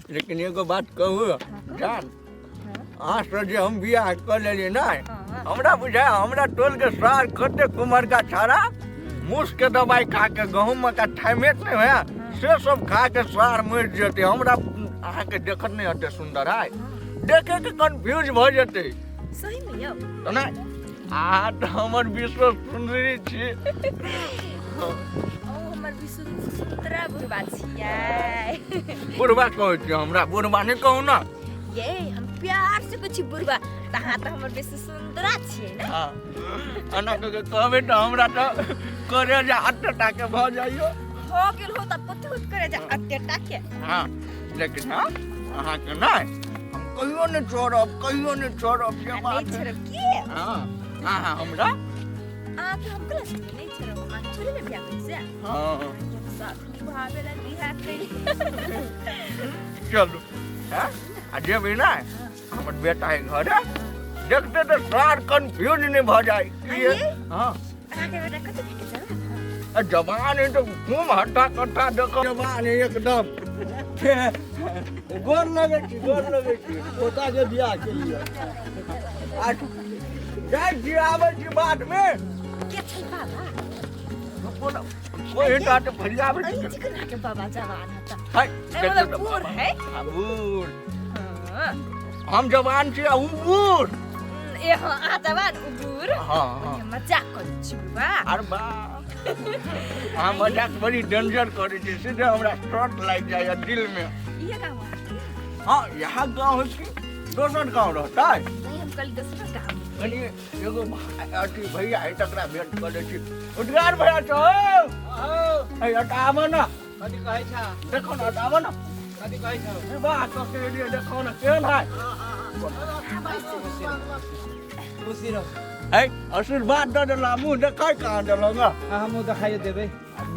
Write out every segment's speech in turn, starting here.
लेकिन एगो बात कहू जान, अहाँ से जे हम बियाह कऽ लेलियै ने, हमरा बुझाय हमरा टोल के सार कते कुमरका छाड़ा मूस के दवाई खा के गहूम का ठाइमेट नहीं होया से सब खा के सार मरि जेतै। हमरा अहाँके देखत नहीं हते सुंदर है, देखे के कंफ्यूज भऽ जेतै। सही में यौ? तऽ नहि, अहाँ तऽ हमर विश्व सुंदरी छी। ओ हमर विश्व सुंदरा बुढ़बा छियै। बुढ़बा कहै छी हमरा? बुढ़बा नहि कहू ने। ये हम प्यार से कहै छी बुढ़बा, तऽ अहाँ तऽ हमर विश्व सुंदरा छियै ने। हाँ, एना कऽ के कहबै तऽ हमरा तऽ करे जे अट्टे टाके भऽ जाइयो। हो गेल हो तऽ कथी होत करे जे अट्टे टाके। हाँ, लेकिन हाँ अहाँके नहि हम कहियो नहि छोड़ब, कहियो नहि छोड़ब से आ बात। नहि छोड़ब के? हाँ, अहाँ हमरा अहाँके हम क्लास में नहीं छोड़ब, हम अहाँके छोड़े ने बियाह करै से। हाँ। साथ निभावे ला बियाह करी। चलू। हाँ, आ जेबै ने हमर बेटा है घरे, देखते तऽ सार कंफ्यूज नहि भऽ जाय कि। अरे? हाँ। अहाँके बेटा कते के जवान? आ जवान है तऽ खूब हट्टा कट्टा देखो, जवान है एकदम। गोर लगै छी, गोर लगै छी। पोता के बियाह के लिए आ जाइ छी, आबै छी बादमे। के छै बाबा? कोई टा तऽ फरियाबै अरे छी। चिकन के बाबा जवान हता? है। ए मतलब बूढ़ है। हाँ, बूढ़। हाँ। हम जवान छी आ उ बूढ़। ए हाँ, अहाँ जवान उ बूढ़। हाँ हाँ। मजाक करै छी बुढ़बा। अरे बा, अहाँ मजाक बड़ी डेंजर करै छी, सीधे हमरा शॉट लागि जाइए दिल मे। इहे गाँव है? हाँ, यहाँ गाँव है कि दोसर गाँव रहतै? नहीं, हम कल दोसर गाँव। कनि एगो अथी भैया है, तकरा भेंट कऽ लै छी। उद्गार भैया छौ है, हटाबऽ ने। कथी कहै छा? देखो ने, हटाबऽ ने। कथी कहै छौ? विवाह कऽ के एलियै, देखो ने केहन है। खुशी रहो। है, आशीर्वाद दऽ देला, मुँह देखै कहाँ देलहुँ ग? हाँ, हमहूँ देखाइयो देबै।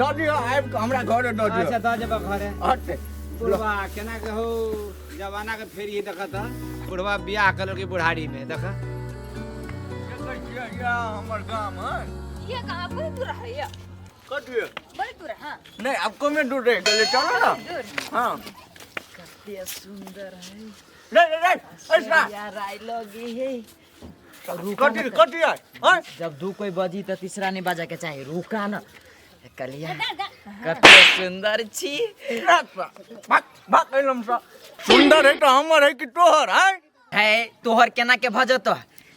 दऽ दिअ, आबि कऽ हमरा घरे दऽ दिअ। अच्छा, दऽ जेबऽ घरे। हटे। बुढ़वा केना के हो, जमाना के फेर देखा था, बुढ़वा बियाह कर के बुढ़ारी में देखा। देखै छियै, इएह हमर गाम है। ये कहाँ बड़ी दूर है ये? कथी? बड़ी दूर है। हाँ। नहीं, अब कमे दूर रह गेलै, चलो ना। दूर। हाँ। कते सुंदर है। रे रे रे, ऐसा यार आई लगी है। कथी कथी है? हाँ? जब दू कोई बजी तो तीसरा नहीं बजा के चाहिए। रुका न कलिया, कते सुंदर छी। भाग भाग एलम सा। सुंदर है तो हमर है कि तोहर है? है तोहर केना के भजतो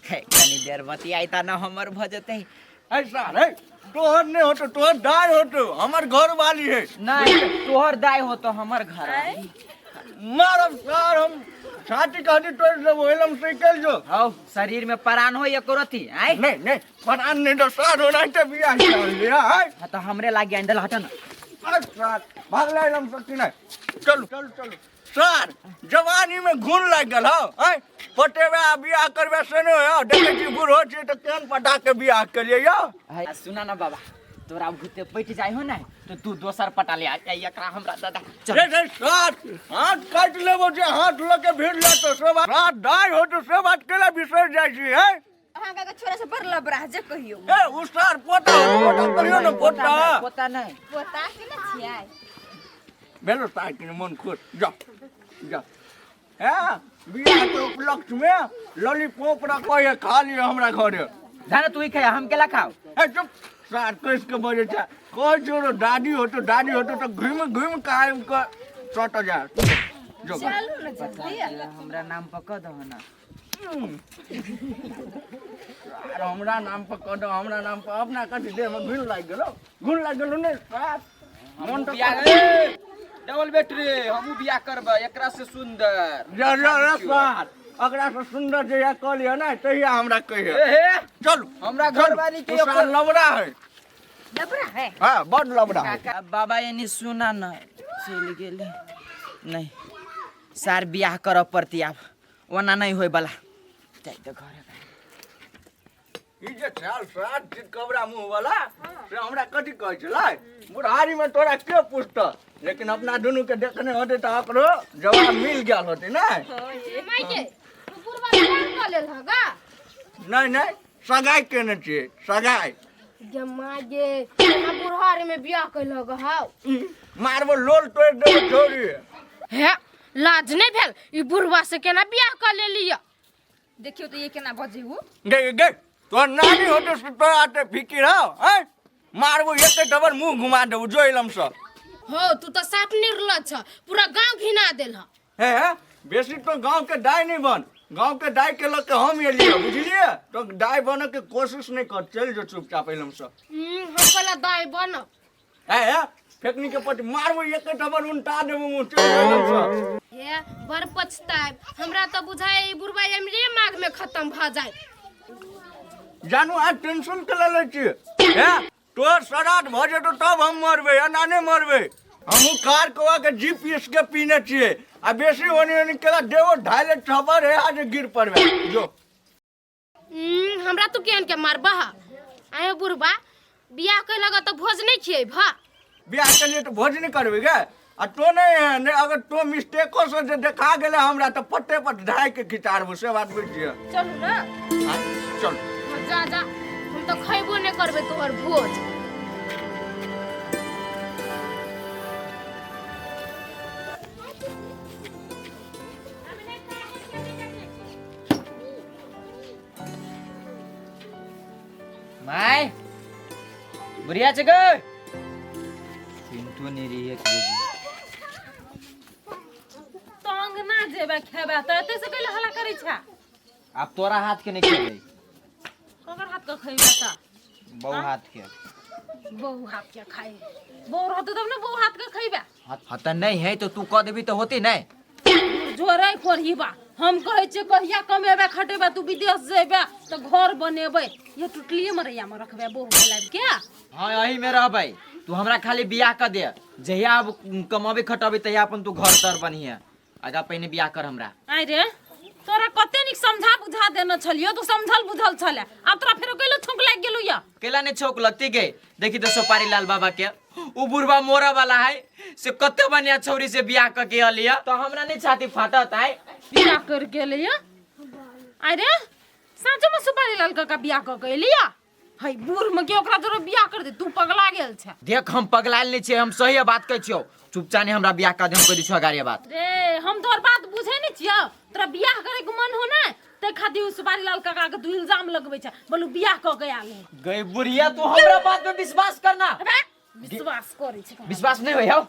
है, कनी देर बतियाई ता न हमर भजते। ऐसा है तोहर नहीं होतो, तोहर दाय होतो, हमर घर वाली है। नहीं, तोहर दाय होतो हमर घर वाली। मारब सार, हम छाती कहती तोड़ देबो, एलम से निकल जो। हौ, शरीर में प्राण हो एको रति आय? नहीं नहीं, परान नहीं तो सार होना तो बियाह कर लिया है। हाँ, तो हमरे लागी आंदल हट न। अरे सार भाग ले एलम से नहीं, चलू चलू चलू। सार जवानी में घुन लागि गेल हौ। आय पटेबे आ बियाह करबे से नहि हो, देखै छी बूढ़ हो छी तऽ केहन पटा के बियाह केलियै यौ। है, सुना ना बाबा, तोरा भूते पैठ जाय हो ना तो तू दोसर पटा ले आ, एकरा हमरा दादा चल। रे रे सार, हाथ काटि लेबो जे हाथ लऽ के भीड़ लेतो से बात। सार दाइ हो तो से बात केला बिसरि जाइ छी है। अहाँ का छोरा से बड़ लबरा जे कहियो। ए उ सार पोता हो, पोता कहियो ने पोता। पोता नहीं। पोता के ना छियै? भेलो सार के मन खुश, जा जा। हैं बियाह के उपलक्ष्य में लॉलीपॉप रखो है, खा लियो हमरा घरे। जाना तू ही खाया, हम केला खाओ। ए चुप सार, कस के बजे छै कहै छौ दादी होतो, दादी होतो तऽ घुमि घुमि के आबि के चट जा जो। चलू ने जल्दी। हमरा नाम पर कह दहो ना। आर हमरा नाम पर कह दो, हमरा नाम पर। अपना कथी देह में घुन लागि गेलो, घुन लागि गेलो ने सार मन तऽ बियाह ए, डबल बैटरी, हमहूँ बियाह करबै एकरा से सुंदर। जा जा रे सार, अकरा से सुंदर जहिया कह लिअ ने तहिया हमरा कहिए। ए हे। चलू। हमरा चलू, घरवाली के ओ सार लबड़ा है। लबड़ा है? हाँ, बड लबड़ा है। काका बाबा यानी सुना न, चलि गेलै। नहीं सार, बियाह करऽ पड़ती आब, ओना नहीं होय वाला। जाइ तऽ घर। ई जे छल सार चितकबरा मुँह वाला से हमरा कथी कहै छलै, बुढ़ारी में तोरा के पुछतऽ? लेकिन अपना दुनू के देखने होतै तऽ ओकरो जवाब मिल गेल होतै ने। मायके तू बुढ़वा बियाह कऽ लेल हगा? नहीं नहीं, सगाई केने छियै, सगाई। गे माय गे, केना बुढ़ारी में बियाह कैल हग हौ? मारबो लोल तोड़ि देबो छोरी। हे लाज नहि भेल ई बुढ़वा से केना बियाह कऽ लेलियै? देखियौ तऽ ये केना बजै हो। गे गे, तोहर नानी होतो से तोरा आते फिकिर हौ? हैं, मारबो एते डबर मुंह घुमा देबो, जो एलम से। हो, तू तऽ साफ निर्लज छ, पूरा गांव घिना देल ह। हे हे, बेसी तो गांव के दाय नहीं बन, गांव के दाय के लग के हम एलिए, बुझलिए? तो दाय बने के कोशिश नहीं कर, चल जो चुपचाप एलम से। हम पहला दाय बनब। हे हे, फेकनी के पटी मारबो एके डबर उनटा देबो मुंह, चल जो एलम से। हे, बड़ पछताएब हमरा तऽ बुझाय ई बुढ़वा एमरे माघ में खत्म भऽ जाए। जानू, आज टेंशन के ले छियै? हे, तोहर श्राद्ध भऽ जेतौ तब हम मरबै, एना नहि मरबै। हमहूँ कार कौआ के जीपीएस के पीने छियै आ बेसी ओनी ओनी केला देबो ढाइले छबर है आज गिर पड़बै जो। हमरा तू केहन के मारबह? आयो बुढ़बा, बियाह करे लगा तऽ भोज नहि खिएबह? बियाह के लिए तऽ भोज नहि करबै गे? आ तो नहीं है नहीं, अगर तो मिस्टेको से जे देखा गेलै हमरा तऽ पट्टे पर ढाइ के खिचारबो, से बात बुझि लिअ। चलू ना। हाँ, चल। हाँ, जा जा, हम तऽ खैबो नहि करबै तोहर भोज। My, बुढ़िया छै गै? चिंतो नहीं रही है कि तंग ना जेबे खेबे तऽ एते से कैले हल्ला करै छै? आब तोरा हाथ के नहीं खेबै। ककर हाथ के खैबे तऽ? बहु हाथ के। बहु हाथ के खाइ? बहु रहतौ तब ने बहु हाथ के खैबे। हाँ तऽ नहीं है तो तू कह देबी तऽ होती नहीं? जोरे कोढ़ीबा, हम कहै छियै कहिया कमेबे खटेबे, तू विदेश जेबे तऽ घर बनेबै, ये टुटलिए मरैया मे रखबे बहु के लाबि के? हाँ, यही में रहबै। तू हमरा खाली बियाह कर दे, जहिया अब कमाबे खटबे तहिया अपन तू घर तर बनिहे। आगा पहिने बियाह कर हमरा। आइ रे, तोरा कते नीक समझा बुझा देने छलियो, तू समझल बुझल छले, आब तोरा फेरो कैले छौंक लागि गेलौ या? केला नहीं छौक लगती गे? देखी तो सोपारी लाल बाबा के, उ बुढ़वा मोरा वाला है से कते बढ़िया छौरी से बियाह क के अलिया, तो हमरा नहीं छाती फाटत है। बियाह कर के एलैया? आइ रे, साँचो में सुपारी लाल काका बियाह क के एलिया? है बूढ़ में के ओकरा तोरा बियाह कर दे? तू पगला गेल छै। देख, हम पगलायल नहीं छियै, हम सही बात कहै छियौ। चुपचाप नहीं हमरा बियाह कर दे, हम कह दै छियौ अगाड़िया बात। रे, हम तोहर बात बुझै नहीं छियौ। तोरा बियाह करे के मन हो ने ते खातिर उ सुपारी लाल काका के तू इल्जाम लगबै छै, बोलू बियाह क के आयल है। गई बुढ़िया, तू हमरा बात पे विश्वास करना। अबे, विश्वास करै छै कहाँ? विश्वास नहीं होय हौ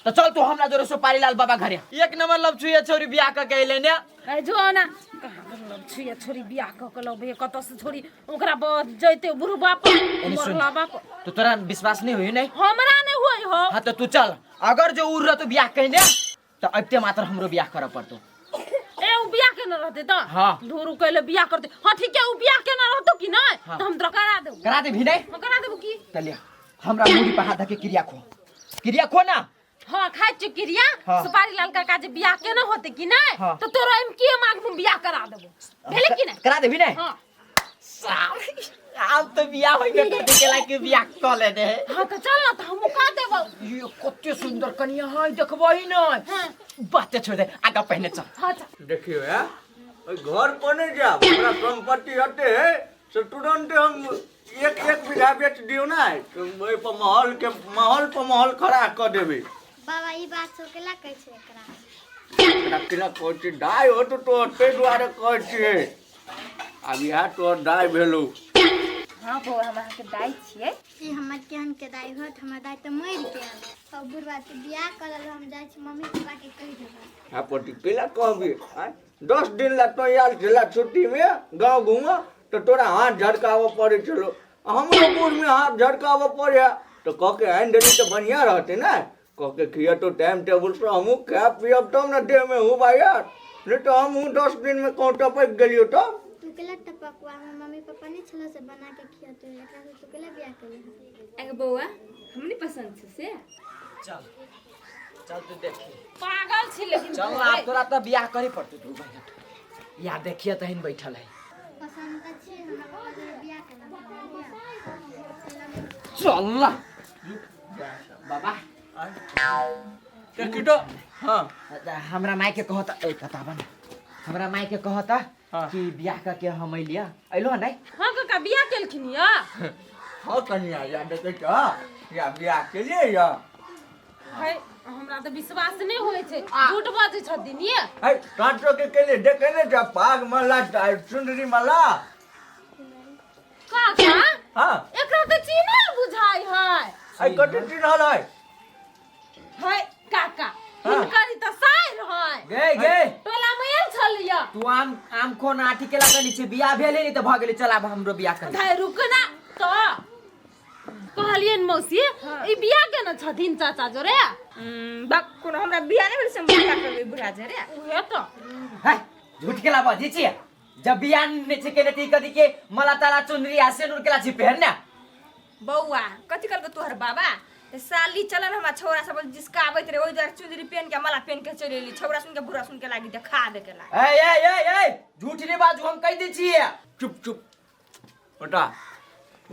तो चल तू हमरा जोरे सुपारी लाल बाबा घरे। एक नंबर लव छुए छोरी बियाह क के अइले ने। ए जो ना, कहाँ के लव छुए छोरी बियाह क के लबै? कतऽ से छोरी ओकरा जैते बुढ़ बाप एने सुन। मरला बाप। तो तोरा विश्वास नहीं होय? नहीं। हमरा नहीं होय हो। हाँ तो तू चल, अगर जो उड़ रह तो बियाह कहने तो अबते मात्र हमरो बियाह करऽ पड़तो। ए, उ बियाह केने रहते तऽ? हाँ। धुरु कैले बियाह करते। हाँ ठीक है, उ बियाह केने रहतो कि नहीं? हाँ। तऽ हम तोरा करा देबो। करा देबही नहीं? हाँ, करा देबो की। चलिए, हमरा मूड़ी पर हाथ धके क्रिया खो, क्रिया खो ना। हाँ, खाइ छियो क्रिया। हाँ। सुपारी लाल काका जे बियाह केने होते कि नहीं? हाँ। तऽ तोरा एम के मांग में बियाह करा देबो, भेलै कि नहीं? करा देबही नहीं? हाँ। आब तो बियाह होई के कथी केला के बियाह क लेने है। हाँ तऽ चल ना, तऽ हमहूँ कह देबो। ये कते सुंदर कनिया है, देखबही नहीं? हाँ। बाते छोड़ दे, आगा पहने चल। हाँ चल। देखियो यार, ओहि घर पर नहीं जाब, हमरा संपत्ति हटे है से तुरंत हम एक एक बीघा बेच दियौ ना, तो ओहि पर महल के महल पर महल खड़ा कऽ देबै। बाबा, ई बात सब केला कहै छै एकरा? एकरा केना कहै छियै? दाइ होतौ तोहर ताहि दुआरे कहै छियै। आब इएह तोहर दाइ भेलौ। हाँ बौआ, हम अहाँके दाइ छियै। ई हमर केहन के दाइ होत? हमर दाइ तऽ मरि गेल। अब बुढ़वा तऽ बियाह कऽ लेलक। हम जाइ छी, मम्मी पापा के कहि देबै। आ पटी कैला कहबी? आँय, 10 दिन ला तो आयल छला छुट्टीमे गाँव घूमऽ तऽ तोरा हाथ झड़काबऽ पड़ै छलौ, आ हमरो बूढ़मे हाथ झड़काबऽ पड़ै है तऽ कह के आनि देली तऽ बढ़िआँ रहतै ने। कह के खियेतौ टाइम टेबुलसँ, हमहूँ खायब पियब तब ने देहमे हूँ बायर, नहि तऽ हमहूँ 10 दिनमे कहूँ टपकि गेलियौ तब। तू केला टपकवा? हमर मम्मी पापा नहि छलो से बना के खियतौ? एकरा से तू केला बियाह केले? अगे बौआ, हम नहीं पसंद छै से? चल चल, तू देखी। पागल छी लेकिन। चल ना, आब तोरा तऽ बियाह करे पड़तौ। तू बैठ या, देखिए तहिन बैठल है। पसंद तऽ छी हमरा, पापा से बियाह केला। चल ना बाबा। देखी तो, हाँ। हमरा माय के कहता, ए कताबन, हमरा माय के कहता कि बियाह करके हम अइलिया, अइलो नहीं? हाँ काका, बियाह केलखिन या? हाँ कनिया, या देखै छ, या बियाह केलियै या? है। हमरा तऽ विश्वास नहि होइ छै, झूठ बजै छथिन ये। है कांचो के केले देखे ने जा पाग मला सुंदरी मला। काका हां एकरा तऽ चिन्हल बुझाइ है। है कते चिन्हल है? है काका हिनकर ई तऽ साइर है। गे गे टोला में आयल छलियै। तू आम आम कोन आठी के लागल छै, बियाह भेलै नहीं तऽ भऽ गेलै, चल आब हमरो बियाह कर। धाइ रुक ना तऽ कहलियनि मौसी ई बियाह केने छथिन चाचा जोरे। बाप कोनो हमरा बियाह नहि भेल से हम बियाह करबै बुढ़ा जोरे। उहे तऽ है झूठ केला बजै छियै, जब बियाह नहि छै केने तऽ ई कथी के मला ताला चुनरी आ सेनुर केला छी पहिरने। बौआ कथी कहलकै तोहर बाबा? साली चलन हमरा छौड़ा सब जिसकाबैत रहे, ओहि दुआरे चुनरी पेन के मला पेन के चलि एली, छौड़ा सुन के बुढ़ा सुन के लागी देखा दे के लागी। ए ए ए ए झूठ नहीं बाजू, हम कहि दै छियै। चुप चुप बेटा,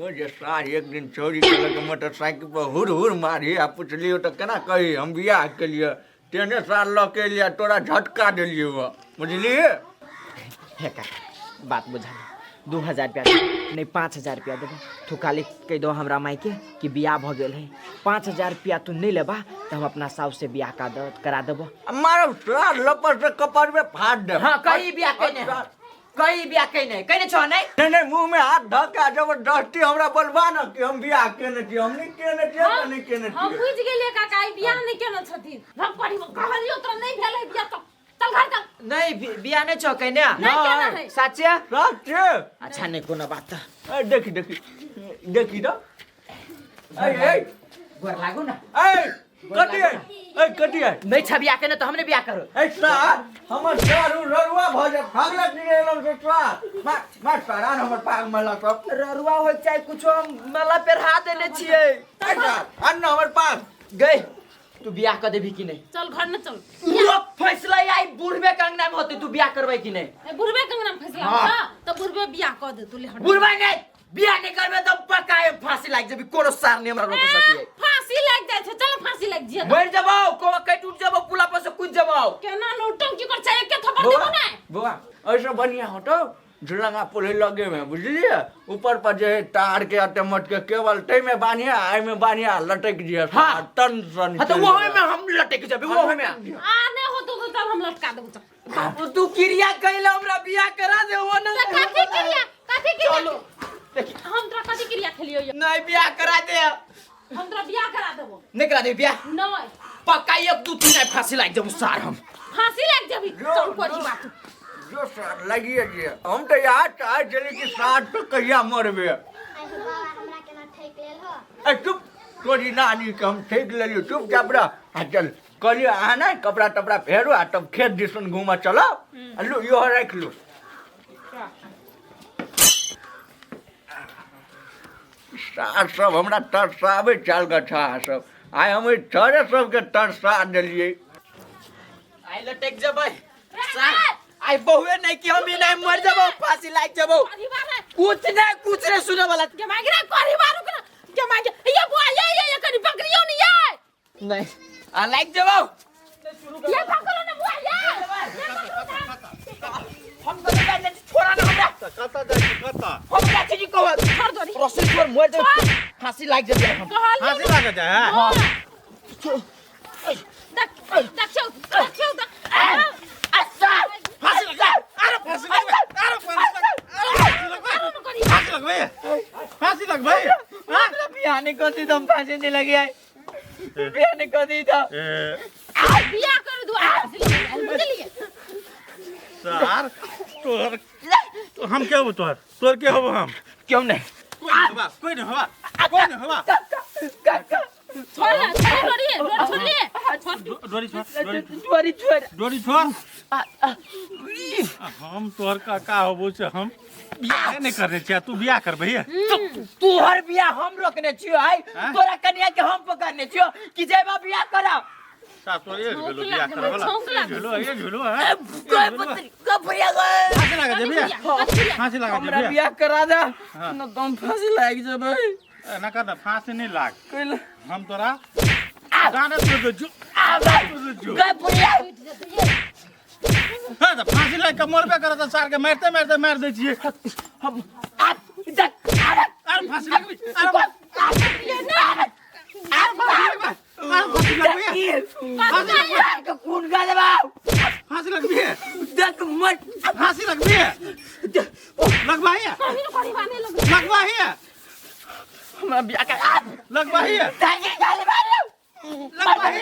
ओ जे साँझ एक दिन चोरी केलक मोटरसाइकिल पर हुर हुर मारी आ पुछलियो तऽ केना कही हम बियाह केलियै, तेने साल लऽ के एलियै तोरा झटका देलियै वह, बुझलियै? हे काका बात बुझा, 2000 रुपया नहीं 5000 रुपया देबो, तू खाली कहि दो हमरा माई के कि बियाह भऽ गेल है, 5000 रुपया तू नहीं लेबा तऽ हम अपना साउस से बियाह करा देबो। मारब सार लपट से कपार में फाड़ देब। हाँ कहीं बियाह कहीं नहीं, कहीं बियाह कहीं नहीं, कहीं नहीं छो नहीं। नहीं नहीं मुंह में हाथ धऽ के जबरदस्ती हमरा बोलबा न कि हम बियाह केने छी, हम नहीं केने छी, हम नहीं केने छी। हम बुझि गेलियै काका ई बियाह नहीं केने छथिन। हम पढ़ी कहलियौ तोरा नहीं भेलै बियाह तऽ चल घर चल। नहीं बियाह नहीं छो कहीं नहीं। नहीं केने है। साचे? साचे। अच्छा नहीं कोनो बात। ए देखी देखी देखी तो। ए ए गोर लागू ना। ए कथी है? ए कथी है? नहीं छ बियाह केने तो हमने बियाह करो। ए सार हमर सारू ररुआ भ जात, भागलक नहीं एलम से सार। मार मार सारा हमर पाग मला सब। ररुआ हो चाहे कुछो हम मला पेरहा देने छियै। ए सार अन्न हमर पाग। गई तू बियाह कर देबी कि नहीं? चल घर न चल। पूरा फैसला आई बुढ़बे के अंगना में होते, तू बियाह करबै कि नहीं? ए बुढ़बे के अंगना में फैसला होता तो बुढ़बे बियाह कर दे तू ले हट। बुढ़बे नहीं बियाह नहीं करबे तो पक्का ए फांसी लाग जेबी, कोनो सार नहीं हमरा रोक सकिए। फांसी लाग जाय छै, चल फांसी लाग जिए। मर जबौ, कोवा कटि उठ जबौ, पुला पर से कूद जबौ। केना नौटंकी कर छै, एक थप्पड़ देबो नै। बौआ ऐसे बढ़िया होतो झुलंगा पुल लगे में, बुझलिए? ऊपर पर जे तार के अटे मट के केवल तै में बान्हिया, आइ में बान्हिया लटक जिए। हां। टन सन। हां तो ओहे में हम लटक जेबै, ओहे में। आ नै होतो तो चल हम लटका देबो चल। तू क्रिया कैला हमरा बियाह करा दे ओ ना। कथी क्रिया? कथी क्रिया? चलो। हम तोरा कथी क्रिया खेलियो ये? नहीं बियाह करा दे। हम तोरा बियाह करा देबो। नहीं करा दे बियाह? नहीं। पक्का 1 2 3 फांसी लाग जेबो सार हम। फांसी लाग जेबी? चल कोरी बात। जो सार लगिए जे हम तो यहाँ चाहे चली कि सार तो कहिया मरबे। आइ हो बाबा हमरा केना ठकि लेल हो? ए चुप तोरी नानी के हम ठकि लेलियो, चुपचाप रह। आ चल कहलियो अहाँ नहीं कपड़ा तपड़ा फेरू आ तब खेत दिसन घूमऽ चलो। आ लू इहो राखि लू। सार सब हमरा तरसाबै चल गछा सब, आइ हम ओहि छड़े सबके तरसा देलियै। आइ लटकि जेबै सार, आइ बहुए नहीं कि हम नहीं मर जबो, फांसी लाग जबो। कुछ नहीं कुछ नहीं सुने वाला। के मांगे रे कोरी मारू के के मांगे ये बुआ ये ये ये कनी पकड़ियो नहीं ये। नहीं आ लाग जबो। ये पकड़ो ना बुआ ये। हम तो जाय नै छोड़ा ना हमरा। कत जाय छी कत? हम जाय छी जी कहत। छोड़ दो रे। रस्सी छोड़ मर जाय, फांसी लाग जेबै हम। फांसी लाग जाय है? हां। देख देखियो देखियो देख। अच्छा फांसी लग जाय। अरे फांसी लग, अरे फांसी लग, अरे फांसी लगबै, फांसी लगबै। हमरा बियाह नहीं कर दी तो हम फांसी नहीं लगी आई। बियाह नहीं कर दी तो बियाह कर दू फांसी लग बुझलिए। सार तोहर तो हम के हो तोहर? तोहर के हो हम? क्यों नहीं? कोई नहीं होबा, कोई नहीं होबा, कोई नहीं होबा। काका छोड़ छोड़ डोरी डोरी छोड़ ले। डोरी छोड़, डोरी छोड़, डोरी छोड़। हम तोहर काका होबो से हम बियाह नहीं करने छियै, तू बियाह करबै। तोहर बियाह हम रोकने छियो आई, तोरा कन्या के हम पकड़ने छियो कि जेबा बियाह करा। फांसी लगा हमरा बियाह करा दे न तो हम फांसी लाग जेबै। ना कर फांसी नहीं लाग, हम तोरा गाना तो जो हां फांसी लाग के मरबे करत सार के मारते मारते मार दै छियै हम। अरे फांसी लगबी, अरे ये ना अरे फांसी लगबे फांसी लगबे के खून गा देबा फांसी लगबे देख मर फांसी लगबे लगवाही कहीं न कहीं नहीं लग लगवाही हमरा बियाह कर लगवाही दागी गाली मारो लगवाही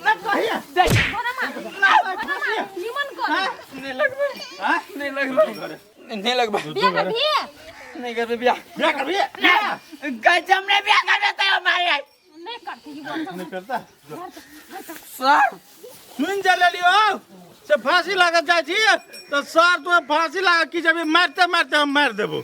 लगवाही देख फांसी निमन कर नहीं लगबे हां नहीं लगबे नहीं लगबे बियाह कर भी नहीं करबे बियाह बियाह करबे गजब ने बियाह करबे तो मारे नहीं करती ही बोल नहीं करता सर सुन जा लेलियो से फांसी लागत जाइ छी तऽ सर तो फांसी लागत की जब मारते मारते हम मारि देबो।